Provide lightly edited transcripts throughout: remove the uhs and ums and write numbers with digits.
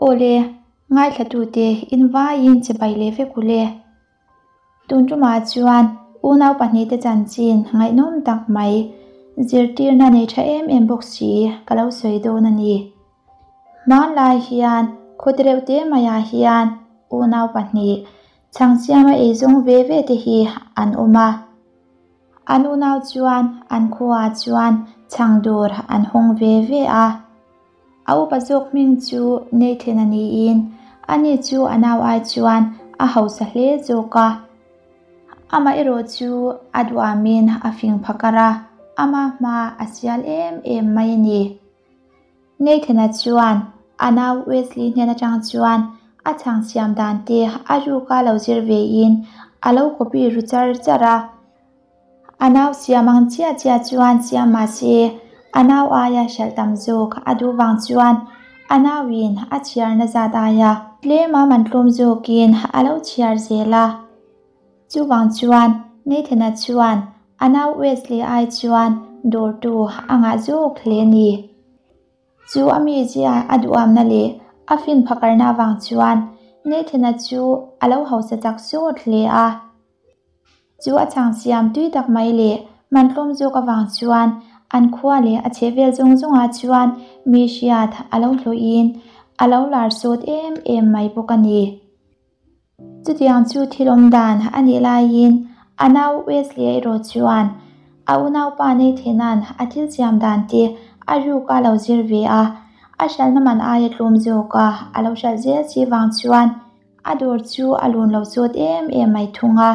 Awle, ngaithlatute in vaiin che bai leh vek ule. Tun tumah chuan unau pahnihte chanchin ngaihnawm tak mai zirtirna nei tha em em bawk si ka lo sawi dawn a ni. Hmanlai hian khawte reuh te maiah hian unau pahnih chhangsiama eizawng ve ve te hi an awm a. An unau chuan an khuaah chuan chhang dawr an hawng ve ve a. A upa zawk hming chu Nathan a niin ani chu a nau ai chuan a hausa hle zawk a. Amah erawh chu a duamin a fing phakar a, ama hma a sial em em mai a ni. Nathan-a chuan a nau Wesley hnen atang chuan a chhang siam dan te a ruka lo zir vein a lo copy ru char char a. A nau siam ang chiah chiah chuan siam mah se a nau aia hralh tam zawk a duh vang chuan a nauin a chhiarna zat aia tlema man tlawm zawkin a lo chhiar zel a. Chuvang chuan Nathan-a chuan a nau Wesley ai chuan dawrtu a ngah zawk hle a ni. Chu a mizia a duhamna leh a fin phakarna avang chuan Nathan-a chu a lo hausa chak sawt hle a. Chu a chhang siam tui tak mai leh man tlawm zawk avang chuan an khua leh a chhehvel zawng zawngah chuan mi hriat a lo hlawhin a lo lar sawt em em mai bawk a ni. Chutiang chu thil awm dan a nih laiin a nau Wesley erawh chuan a unaupa Nathan-a'n a thil siam dan te a ruk a lo zir ve a, a hralhna man aia tlawm zawk a a lo hralh zel si vang chuan a dawr chu a lun lo sawt em em mai thung a.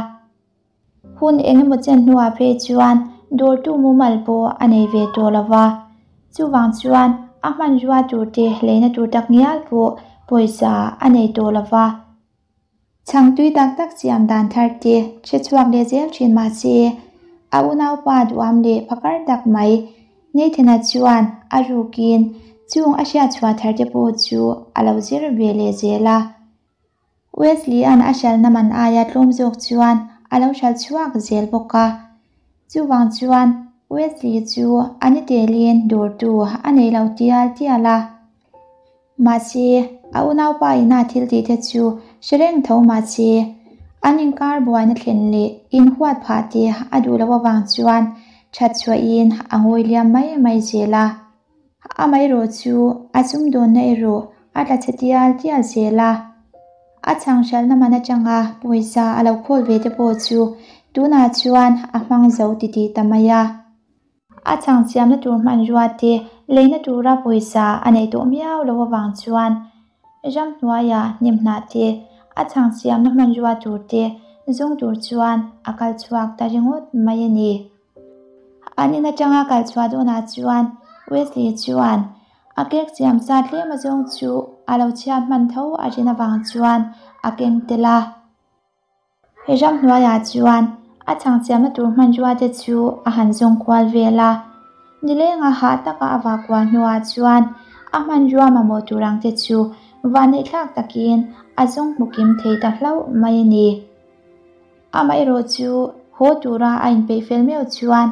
Hun eng emaw chen hnuah phei chuan dawrtu mumal pawh a nei ve tawh lo va, chuvang chuan a hmanrua tur te leina tur tak ngial pawh pawisa a nei tawh lo va. Chhang tui tak tak siam dan thar te hre chhuak leh zel thin mah se, a unaupa duham leh phakar tak mai Nathan-a chuan a rukin chung a hriatchhuah thar te pawh chu a lo zir ve leh zel a. Wesley-a'n a hralhna man aia tlawm zawk chuan a lo hralh chhuak zel bawk a. Chuvang chuan Wesley chu a ni telin dawrtu a nei lo tial tial a. Mahse, a unaupa ina thil tih te chu hre reng tho mahse, an inkar buaina thlen leh inhuat phah te a duh loh avang chuan that chhuahin a ngawi liam mai mai zel a. Amaherawh chu a sumdawnna erawh a tla chhe tial tial zel a, a chhang hralhna man atanga pawisa a lo khawl ve te pawh chu tunah chuan a hmang zo titih ta mai a. A chhang siamna tur hmanrua te leina tura pawisa a neih tawh miau loh avang chuan ramhnuaia hnim hnah te, a chhang siamna hmanrua tur te zawng tur chuan a kal chhuak ta ringawt mai a ni. An in atanga kal chhuah dawnah chuan Wesley chuan a cake siam sa tlem azawng chu a lo chhiat hman tho a rin avang chuan a keng tel a. He ramhnuaiah chuan a chhang siamna tur hmanrua te chu a han zawng kual vel a. Nilenga hah taka a vah kual hnuah chuan a hmanrua mamawh tur ang te chu vanneihthlak takin a zawng hmu kim thei ta hlauh mai a ni. Amaherawh chu haw tura a inpeih fel meuh chuan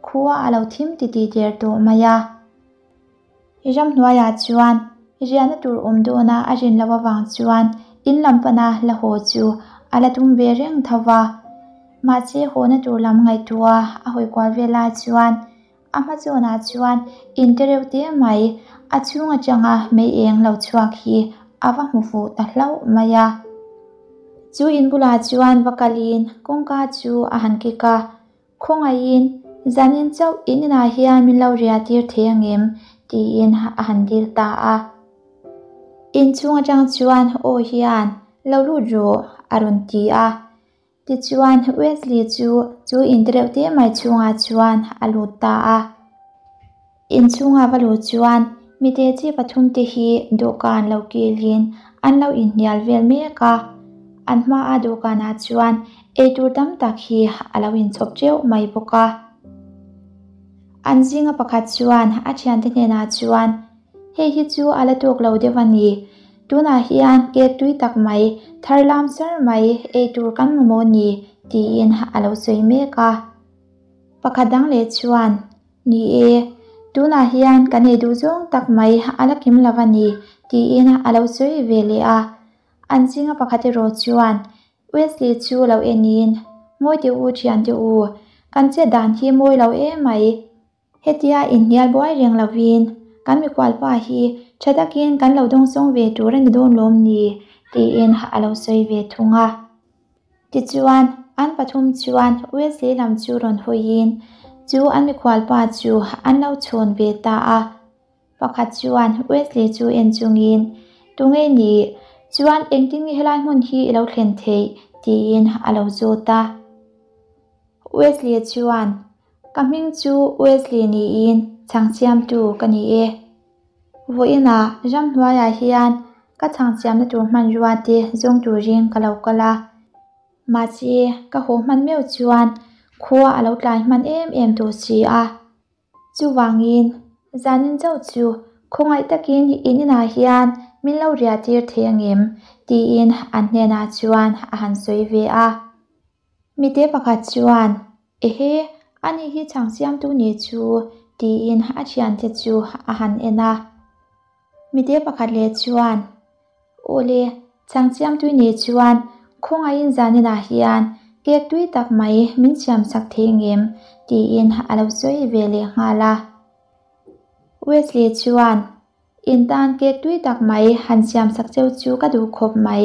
khua a lo thim titih der tawh mai a. Ramhnuaiah chuan riahna tur awm dawna a rin loh avang chuan in lam pana la haw chu a la tum ve reng tho va. Mahse hawna tur lam ngaihtuah a hawi kual vel lai chuan a hma zawnah chuan in te reuh te mai a chhung atanga mei eng lo chhuak hi a va hmu fuh ta hlauh mai a. Chu in bulah chuan va kalin kawngka chu a han kik a, Khawngaihin, zanin chauh in inah hian min lo riah tir thei angem? tiin a han dil ta a. Inchhung atang chuan aw hian, Lo lut rawh, a rawn ti a. Tichuan, Wesley chu chu in te reuh te mai chhungah chuan a lut ta a. Inchhunga va luh chuan mite chi pathum te hi dawhkan lo kilin an lo inhnial vel mek a, an hmaa dawhkanah chuan eitur tam tak hi a lo inchhawp teuh mai bawk a. An zinga pakhat chuan a thiante hnenah chuan, Hei hi chu a la tawk lo deuh a ni, tunah hian cake tui tak mai, thar lam sar mai eitur kan mamawh ni, tiin a lo sawi mek a. Pakhat dang leh chuan, Ni e, tunah hian kan ei duh zawng tak mai a la kim lo a ni, Tiin a lo sawi ve leh a. An zinga pakhat erawh chuan Wesley chu lo enin, Mawi teh u thiante u, kan chet dan hi mawi lo emai. Hetia inhnial buai reng lovin kan mikhualpa hi tha takin kan lo dawngsawng ve tur a ni dawn lawm ni? tiin a lo sawi ve thung a. Tichuan, an pathum chuan Wesley lam chu rawn hawiin chu an mikhualpa chu an lo chhawn ve ta a. Pakhat chuan Wesley chu en chungin, Tunge ni? Chuan engtin nge helai hmun hi i lo thlen theih? tiin a lo zawt a. Wesley chuan, Ka hming chu Wesley niin chhang siamtu ka ni e. Vawiinah ramhnuaiah hian ka chhang siamna tur hmanrua te zawng turin ka lo kal a. Mahse, ka haw hman meuh chuan khua a lo tlai hman em em tawh si a. Chuvangin, zanin chauh chu khawngaih takin in inah hian min lo riah tir thei angem? tiin an hnenah chuan a han sawi ve a. Mite pakhat chuan, Ehe, ani hi chhang siamtu ni chu, tiin a thiante chu a han en a. Mite pakhat leh chuan, Awle, chhang siamtui ni chuan khawngaihin zaninah hian cake tui tak mai min siamsak thei ngem? tiin a lo sawi ve leh nghal a. Wesley chuan, In tan cake tui tak mai han siamsak cheu chu ka duh khawp mai.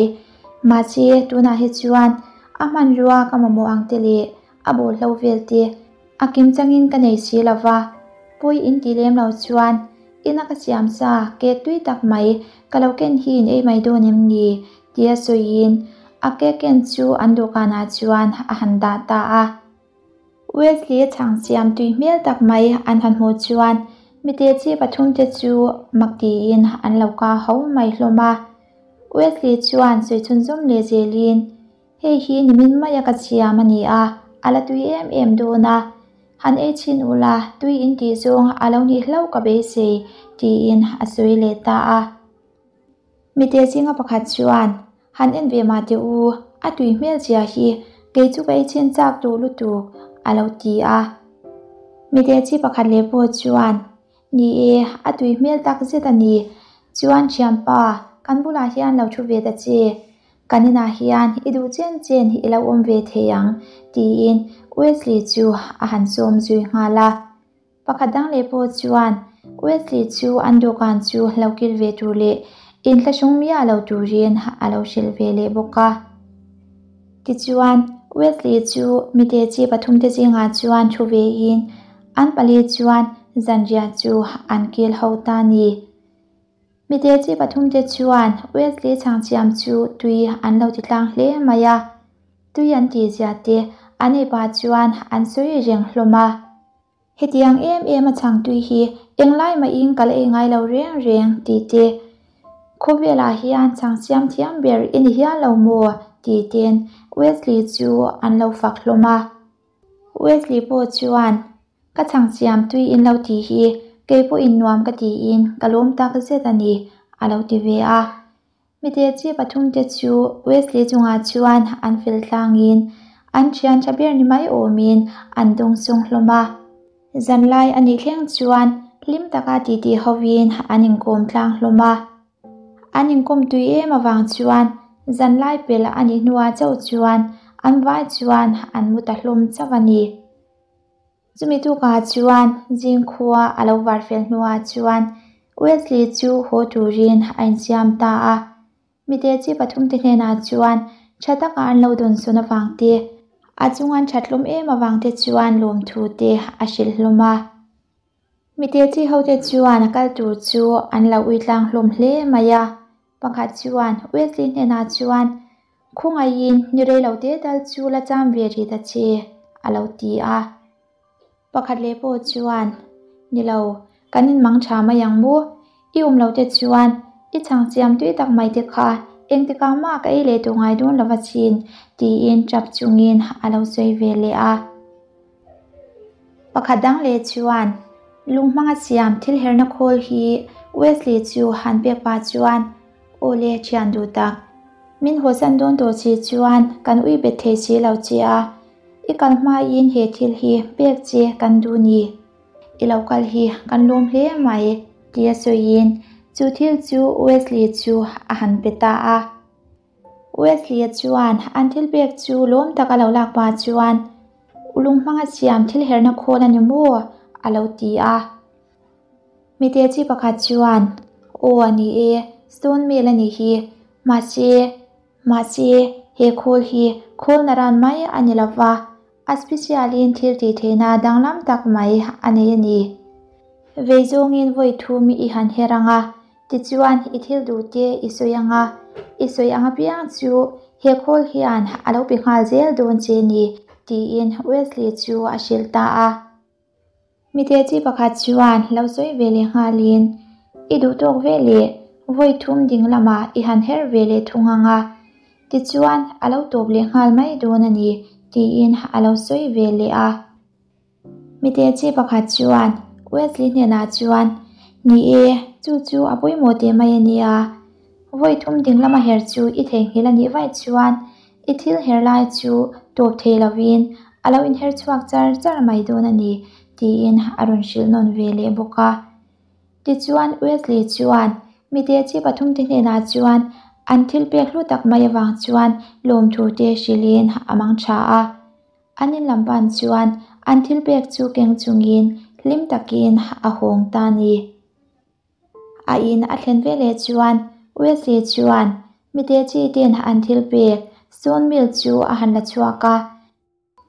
Mahse, tunah hi chuan a hmanrua ka mamawh ang te leh a bawlhlo vel te a kim changin ka nei si lo va. Pawi in ti lem lo chuan ina ka siam sa cake tui tak mai ka lo ken hi in ei mai dawn em ni? tia sawiin a cake ken chu an dawhkanah chuan a han dah ta a. Wesley chhang siam tui hmel tak mai an han hmuh chuan mite chi pathumte chu mak tiin an lo ka ho mai hlawm a. Wesley chuan sawi chhunzawm leh zelin, Hei hi nimin maia ka siam a ni a, a la tui em em dawn a. Han ei chhin ula, tui in tih zawng a lo nih hlauh ka beisei, tiin a sawi leh ta a. Mite zinga pakhat chuan, Han en ve mah teh u, a tui hmel zia hi kei chu ka ei chhin chak duh lutuk, a lo ti a. Mite chi pakhat leh pawh chuan, Ni e, a tui hmel tak zet a ni. Chuan thianpa, kan bulah hian lo thu ve ta che. Kan inah hian i duh chen chen i lo awm ve thei ang, tiin Wesley chu a han sawm zui nghal a. Pakhat dang leh pawh chuan Wesley chu an dawhkan chu lo kil ve tur leh inthlahrung miah lo turin a lo hrilh ve leh bawk a. Tichuan, Wesley chu mite chi pathumte zingah chuan thu vein an pali chuan zanriah chu an kil ho ta ni. Mite chi pathumte chuan Wesley chhangchiam chu tui an lo ti tlang hle mai a. Tui an tihzia te an ei pah chuan an sawi reng hlawm a. Hetiang em em a chhang tui hi englai mahin ka la ei ngai lo reng reng tih te, Khawvelah hian chhang siam thiam ber i ni hial lo maw? tih ten Wesley chu an lo fak hlawm a. Wesley pawh chuan, Ka chhang siam tui in lo tih hi kei pawhin nuam ka tiin ka lawm tak zet a ni, a lo ti ve a. Mite chi pathumte chu Wesley chungah chuan an fel tlangin an thian tha ber ni mai awmin an dawngsawng hlawm a. Zanlai a nih thleng chuan hlim taka titi hovin an inkawm tlang hlawm a. An inkawm tui em avang chuan zanlai pel a nih hnuah chauh chuan an vai chuan an mu ta hlawm chauh a ni. Chumi tukah chuan zingkhua a lo var fel hnuah chuan Wesley chu haw turin a insiam ta a. Mite chi pathumte hnenah chuan tha taka an lo dawnsawn avang te, a chung an that hlawm em avang te chuan lawmthu te a hrilh hlawm a. Mite chi hote chuan a kal tur chu an lo ui tlang hlawm hle mai a. Pakhat chuan Wesley hnenah chuan, Khawngaihin ni rei lo te tal chu la cham ve rih ta che, a lo ti a. Pakhat leh pawh chuan, Ni lo, kan inmang tha mai ang mu. I awm lo te chuan i chhang chiam tui tak mai te kha engtikah mah ka ei leh tawh ngai dawn lo va chin, tiin tap chungin a lo sawi ve leh a. Pakhat dang leh chuan lung hmanga siam thil herna khawl hi Wesley chu han pek pah chuan, Aw le, thian duh tak. Min hawsan dawn tawh si chuan kan ui bet thei si lo che a, i kal hmain he thil hi pek che kan duh ni. I lo kal hi kan lawm hle mai, tia sawiin Chu thil chu Wesley chu a han pe ta a. Wesley-a chuan an thil pek chu lawm tak a lo lak pah chuan, Ulung hmanga siam thil herna khawl a ni maw? a lo ti a. Mite chi pakhat chuan, Aw a ni e, stone mill a nih hi. Mahse, mahse, he khawl hi khawl naran mai a ni lo va, a special-in thil tih theihna danglam tak mai a nei a ni. Vei zawngin vawi thum i han her ang a, tichuan i thil duh te i sawi ang a, i sawi ang apiang chu he khawl hian a lo pe nghal zel dawn che ni, tiin Wesley chu a hrilh ta a. Mite chi pakhat chuan lo sawi ve leh nghalin, I duh tawk ve leh vawi thum ding lamah i han her ve leh thung ang a, tichuan a lo tawp leh nghal mai dawn a ni, tiin a lo sawi ve leh a. Mite chi pakhat chuan Wesley hnenah chuan, Ni e, chu chu a pawimawh teh mai a nia. Vawi thum ding lama her chu i theihnghilh a nih vaih chuan I thil her lai chu tawp thei lovin a lo inher chhuak char char mai dawn a ni, tiin a rawn hrilh nawn ve leh bawk a. Tichuan Wesley chuan mite chi pathumte hnenah chuan an thil pek hlu tak mai avang chuan lawmthu te hrilhin a mang tha a. An in lam pan chuan an thil pek chu keng chungin hlim takin a hawng ta a ni. A in a thlen veleh chuan Wesley chuan mite chi ten an thil pek stone mill chu a han la chhuak a.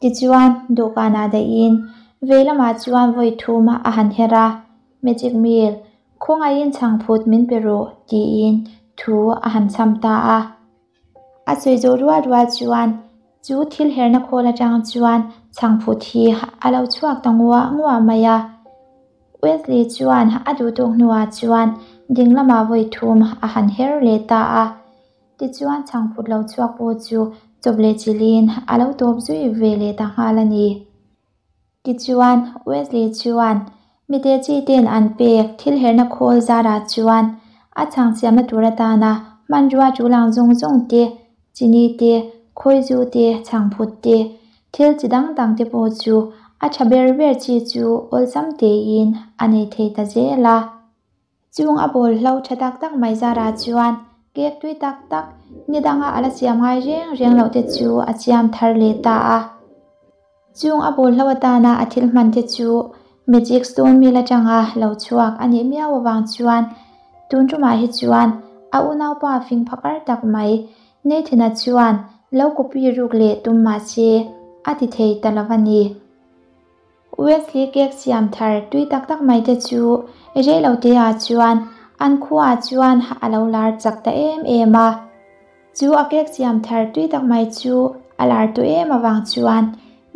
Tichuan dawhkanah dahin vei lamah chuan vawi thum a han her a, Magic Mill, khawngaihin chhangphut min pe rawh tiin thu a han chham ta a. A sawi zawh rual rual chuan chu thil herna khawl atang chuan chhangphut hi a lo chhuak ta nguah nguah mai a. Wesley chuan a duh tawk hnuah chuan ding lamah vawi thum a han her leh ta a. Tichuan chhangphut lo chhuak pawh chu chawp leh chilhin a lo tawp zui ve leh ta nghal a ni. Tichuan, Wesley chuan mite chi ten an pek thil herna khawl zarah chuan a chhang siamna tur atana hmanrua tul ang zawng zawng te, chini te, khawizu te, chhangphut te, thil chi dang dang te pawh chu a tha ber ber chi chu awlsam tein a nei thei ta zel a. Chung a bawl hlo tha tak tak mai zarah chuan cake tui tak tak ni danga a la siam ngai reng reng loh te chu a siam thar leh ta a. Chung a bawl hlo atana a thil hman te chu Magic Stone Mill atanga lo chhuak a nih miau avang chuan tun tumah hi chuan a unaupa fing phakar tak mai Nathan-a chuan lo copy ruk leh tum mahse a ti thei ta lo a ni. Wesley cake siam thar tui tak tak mai te chu reilote ah chuan an khuaah chuan a lo lar chak ta em em a. Chu a cake siam thar tui tak mai chu a lar tawh em avang chuan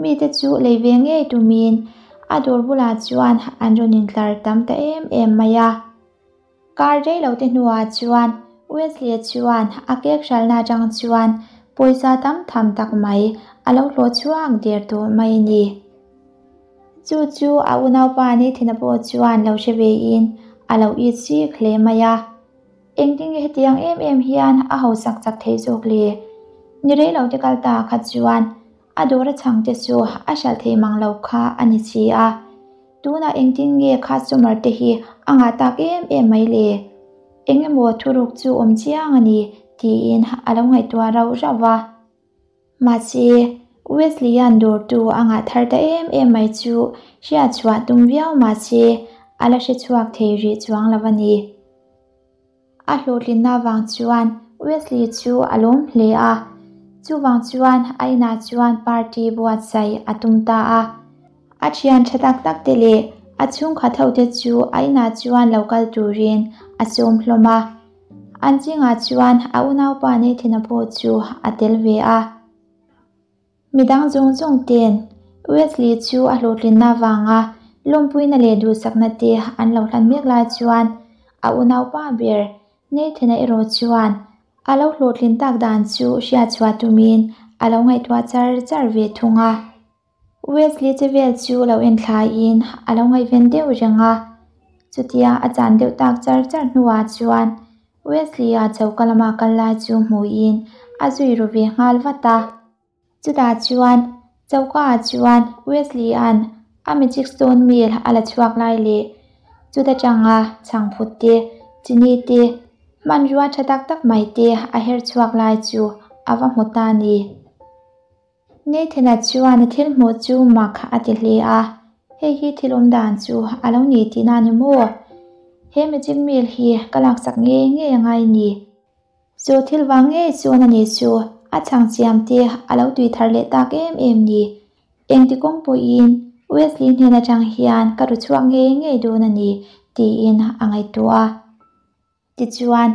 mite chu lei ve ngei tumin a dawr bulah chuan an rawn intlar tam ta em em mai a. Kar reilote hnuah chuan Wesley chuan a cake hralhna atang chuan pawisa tam tham tak mai a lo hlawh chhuak der tawh mai a ni. Chu chu a unaupa Nathan-a pawh chuan lo hre vein a lo it sik hle mai a. Engtin nge hetiang em em hian a hausak chak theih zawk le? Ni reilote kal ta kha chuan a dawr a chhangte chu a hralh thei mang lo kha a ni si a. Tunah engtin nge customer te hi a ngah tak em em mai le? Eng emaw thuruk chu awm chiang a ni tiin a lo ngaihtuah rauh rauh va. Mahse, Wesley-a'n dawrtu a ngah thar ta em em mai chu hriatchhuah tum viau mahse a la hrechhuak thei rih chuang lo a ni. A hlawhtlinna vang chuan Wesley chu a lawm hle a, chuvang chuan a inah chuan party buatsaih a tum ta a. A thian tha tak tak te leh a chhungkhat ho te chu a inah chuan lo kal turin a sawm hlawm a. An zingah chuan a unaupa Nathan-a pawh chu a tel ve a. Midang zawng zawng ten Wesley chu a hlawhtlinna avanga lawmpuina leh duhsakna te an lo hlan mek lai chuan a unaupa ber Nathan-a erawh chuan a lo hlawhtlin tak dan chu hriatchhuah tumin a lo ngaihtuah char char ve thung a. Wesley che vel chu lo en thlaiin a lo ngaihven deuh reng a. Chutia a chan deuh tak char char hnuah chuan Wesley-a choka lama kal lai chu hmuhin a zui ru ve nghal vat a. Chutah chuan choka-ah chuan Wesley-a'n a magic stone mill a la chhuak lai leh chuta tanga chhangphut te Chini te, hmanrua tha tak tak mai te a her chhuak lai chu a va hmu ta a ni. Nathan-a chuan a thil hmuh chu mak a ti hle a, Hei hi thil awm dan chu a lo ni tihna a ni maw? He magic mill hi ka laksak ngei ngei a ngai ni. Chu thil vang ngei chuan a ni chu a chhang chiam te a lo tui thar leh tak em em ni. Engti kawng pawhin Wesley hnen atang hian ka ru chhuak ngei ngei dawn a ni tiin a ngaihtuah a. Tichuan,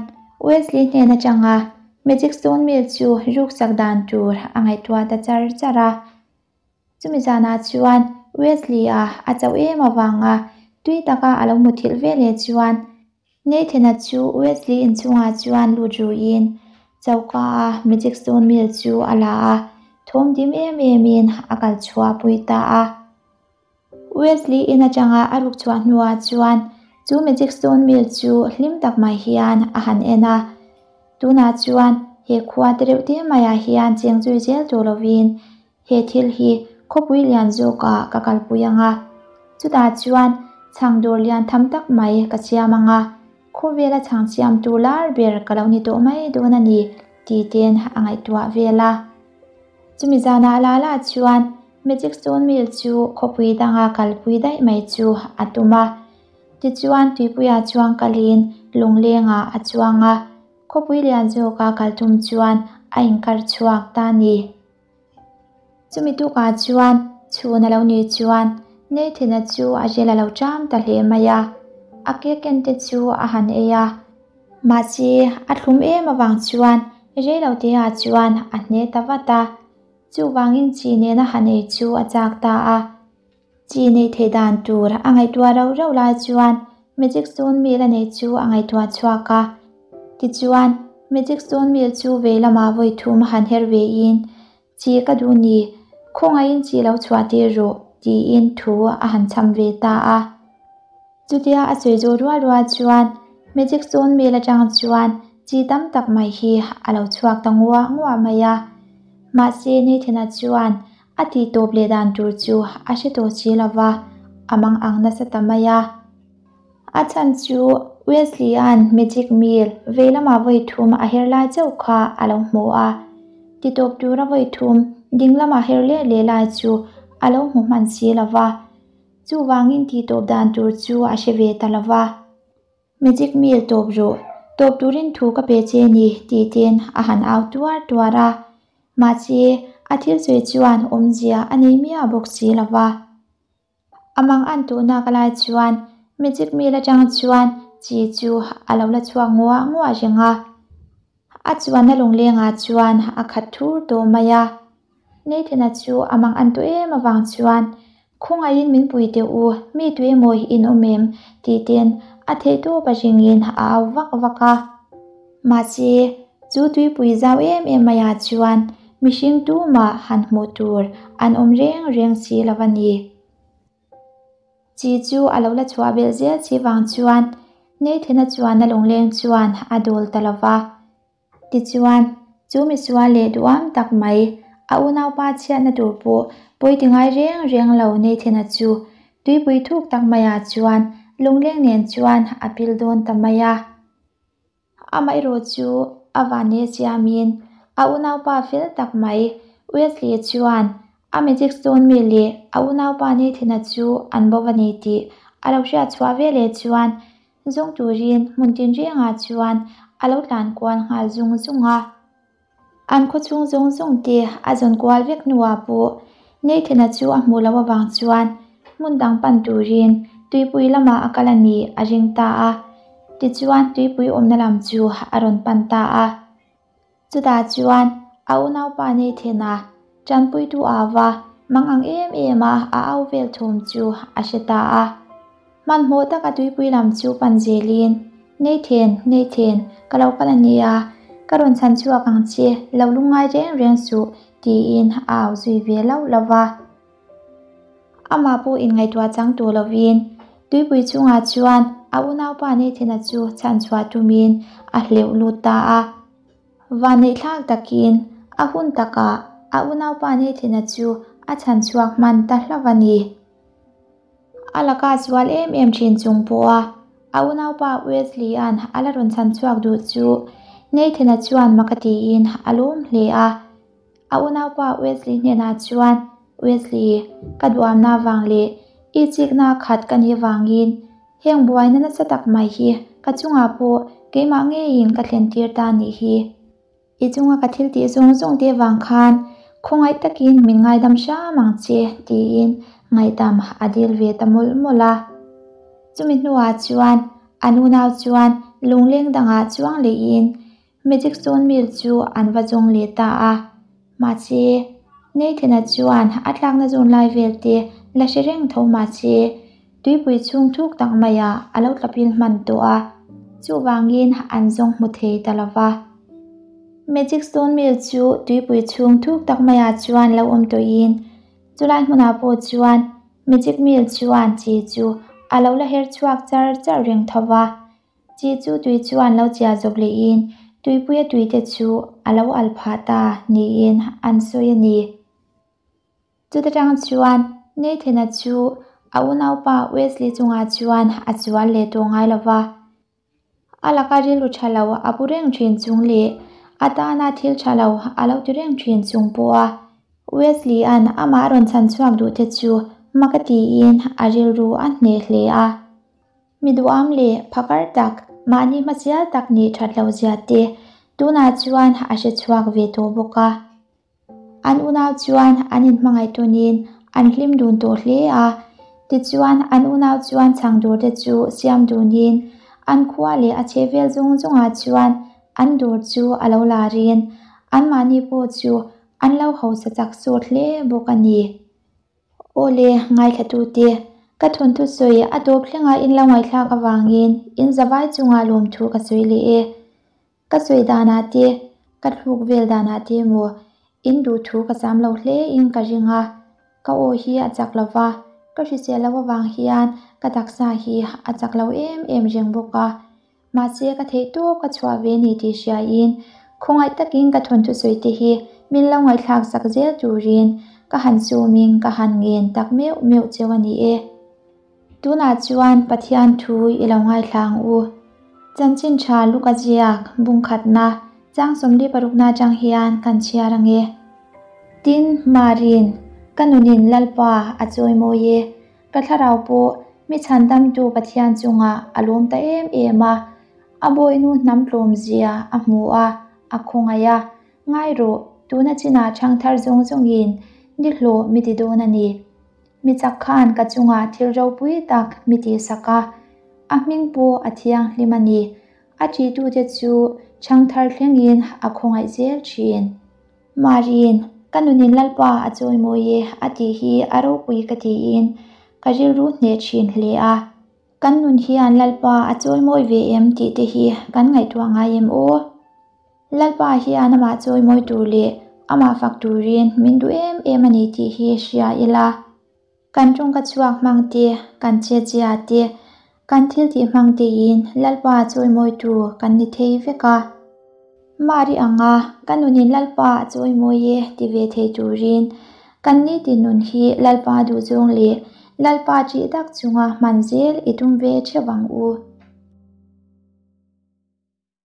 Wesley hnen atanga Magic Stone Mill chu ruksak dan tur a ngaihtuah ta char char a. Chumi zanah chuan Wesley-a a chauh em avanga tui taka a lo muthilh ve leh chuan Nathan-a chu Wesley inchungah chuan lut ruiin choka a Magic Stone Mill chu a la a, thawm dim em emin a kal chhuah pui ta a. Wesley in atanga a ruk chhuah hnuah chuan chu Magic Stone Mill chu hlim tak mai hian a han en a. Tunah chuan he khua te reuh te maiah hian cheng zui zel tawh lovin he thil hi khawpui lian zawkah ka kalpui ang a. Chutah chuan chhang dawr lian tham tak mai ka siam ang a, khawvela chhang siamtu lar ber ka lo ni tawh mai dawn a ni tih ten a ngaihtuah vel a. Chumi zanah la la chuan Magic Stone Mill chu khawpui danga kalpui daih mai chu a tum a. Tichuan tuipuiah chuan kalin lunglengah a chuang a, khawpui lian zawka kal tum chuan a inkar chhuak ta a ni. Chumi tukah chuan chhun a lo nih chuan Nathan-a chu a rel a lo ṭam ta hle mai a, a ke ken te chu a han ei a. Mahse, a thlum em avang chuan reiloteah chuan a hne ta vat a, chuvangin chi nena han ei chu a chak ta a. Chi neih theih dan tur a ngaihtuah rauh rauh lai chuan Magic Stone Mill a neih chu a ngaihtuah chhuak a. Tichuan, Magic Stone Mill chu vei lamah vawi thum han her vein, Chi ka duh ni, khawngaihin chi lo chhuah tir rawh, tiin thu a han chham ve ta a. Chutia a sawi zawh rual rual chuan Magic Stone Mill atang chuan chi tam tak mai hi a lo chhuak ta nguah nguah mai a. Mahse, Nathan-a chuan a tih tawp leh dan tur chu a hre tawh si lo va, a mang ang nasa ta mai a. A chhan chu Wesley-a'n Magic Mill vei lamah vawi thum a her lai chauh kha a lo hmu a. Ti tawp tura vawi thum ding lama her leh leh lai chu a lo hmu hman si lo va. Chuvangin tih tawp dan tur chu a hre ve ta lo va. Magic Mill tawp rawh, tawp turin thu ka pe che ni tih ten a han au tuar tuar a. Mahse, a thil sawi chuan awmzia a nei miah bawk si lo va. A mang an tuhnak lai chuan Magic Mill atang chuan chi chu a lo la chhuak nguah nguah reng a. A chuanna lunglengah chuan a khat thur tawh mai a. Nathan-a chu a mang an tawh em avang chuan, Khawngaihin min pui teh u, mi tu emaw in awm em? tih ten a theihtawp a ringin a au vak vak a. Mahse, chu tuipui zau em em maiah chuan mihring tumah han hmuh tur an awm reng reng si lo a ni. Chi chu a lo la chhuah belh zel si vang chuan Nathan-a chuan a lungleng chuan a dawl ta lo va. Tichuan, chu misual leh duham tak mai, a unaupa chhiatna tur pawh pawi ti ngai reng reng lo Nathan-a chu tuipui thuk tak maiah chuan lungleng nen chuan a pil dawn ta mai a. Amaherawh chu a vanne siamin a unaupa fel tak mai Wesley chuan a Magic Stone mi leh a unaupa Nathan-a chu an bo a ni tih a lo hriat chhuah veleh chuan zawng turin hmun tinrengah chuan a lo tlan kual nghal zung zung a. An khawchhung zawng zawng te a zawn kual vek hnuah pawh Nathan-a chu a hmuh loh avang chuan hmun dang pan turin tuipui lamah a kal a ni a ring ta a. Tichuan tuipui awmna lam chu a rawn pan ta a. Chutah chuan a unaupa Nathan-a tanpuitu ava mang ang em em a a au vel thawm chu a hre ta a. Hmanhmawh taka tuipui lam chu pan zelin, Nathan, Nathan, ka lo kal a nia, ka rawn chhan chhuak ang che, lo lungngai reng reng suh, tiin a au zui ve lauh lauh va. Amah pawh inngaihtuah chang tawh lovin, tuipui chungah chuan a unaupa Nathan-a chu chhan chhuah tumin a hleuh lut ta a. Vanneihthlak takin a hun takah a unaupa Nathan-a chu a chhan chhuak hman ta hlauh a ni. A laka zual em em thin chung pawha A unaupa Wesley-a'n a la rawn chhan chhuak duh chu Nathan-a chuan mak a tiin a lawm hle a. A unaupa Wesley hnenah chuan, Wesley, ka duamna vang leh i chikna khat ka nih vangin heng buaina nasa tak mai hi ka chungah pawh keimah ngeiin ka thlen tir ta nih hi. I chunga ka thil tih zawng zawng te vang khan khawngaih takin min ngaidam hram ang che tiin ngaihdam a dil ve ta mawlh mawlh a. Chumi hnuah chuan an unau chuan lungleng dangah chuang lehin Magic Stone Mill chu an va zawng leh ta a. Mahse, Nathan-a chuan a tlakna zawn lai vel te la hre reng tho mahse, tuipui chhung thuk tak maiah a lo tla pil hman tawh a, chuvangin an zawng hmu thei ta lo va. Magic Stone Mill chu tuipui chhung thuk tak maiah chuan lo awm tawhin, chulai hmunah pawh chuan Magic Mill chuan chi chu a lo la her chhuak char char reng tho va. Chi chu tui chuan lo chiah zawp lehin tuipuia tuite chu a lo al phah ta niin an sawi a ni. Chuta tang chuan Nathan-a chu a unaupa Wesley chungah chuan a chual leh tawh ngai lo va. A laka rilru tha lo a pu reng thin chung leh a tana thil tha lo a lo ti reng thin chung pawha Wesley-a'n amah a rawn chhan chhuak duh te chu mak a tiin a rilru a hneh hle a. Mi duham leh phakar tak, mahni hmasial tak nih that loh zia te tunah chuan a hre chhuak ve tawh bawk a. An unau chuan an inhmangaih tunin an hlim dun tawh hle a, tichuan an unau chuan chhang dur te chu siam dunin an khua leh a chhehvel zawng zawngah chuan an dur chu a lo larin anmahni pawh chu an lo hausa chak sawt hle bawk a ni. Aw le, ngaithlatute, ka thawnthu sawi a tawp thlengah in lo ngaihthlak avangin in zavai chungah lawmthu ka sawi leh e. Ka sawi danah te, ka thluk vel danah te emaw in duhthu ka zam lo hle in ka ring a, ka aw hi a chak lo va, ka hrisel loh avang hian ka taksa hi a chak lo em em reng bawk a. Mahse ka theih tawp ka chhuah ve ni tih hriain khawngaih takin ka thawnthu sawi te hi min lo ngaihthlak sak zel turin ka han sumin ka han ngen tak meuh meuh cheu a ni e. Tunah chuan Pathian thu i lo ngaithla ang u. Chanchin tha Luka ziak bungkhatna chang 46na atang hian kan chhiar ang e. Tin, Marin, ka nunin Lalpa a chawi mawi e. Ka thlarau pawh mi chhandamtu Pathian chungah a lawm ta em em a, a bawihnu hnam tlawmzia a hmu a, a khawngaih a, Ngai rawh, tuna chinah ṭhangthar zawng zawngin ni hlawh mi ti dawn a ni. Mi chak khan ka chungah thil ropui tak mi tihsak a, a hming pawh a thianghlim a ni. A ṭihtute chu ṭhangthar thlengin a khawngaih zel ṭhin. Marin, ka nunin Lalpa a chawimawi e a tih hi a ropui ka tiin ka rilru hneh thin hle a. Kan nun hian Lalpa a chawimawi ve em tih te hi kan ngaihtuah ngai em aw? Lalpa hian amah chawimawi tur leh amah fak turin min duh em em a ni tih hi hria ila. Kan tawngka chhuak hmang te, kan chetchia te, kan thil tih hmang tein Lalpa chawimawitu kan ni thei vek a. Mari anga ka nunin Lalpa a chawimawi e ti ve thei turin kan nitin nun hi Lalpa duhzawng leh Lalpa ṭih tak chunga hman zel i tum ve ṭheuh ang u.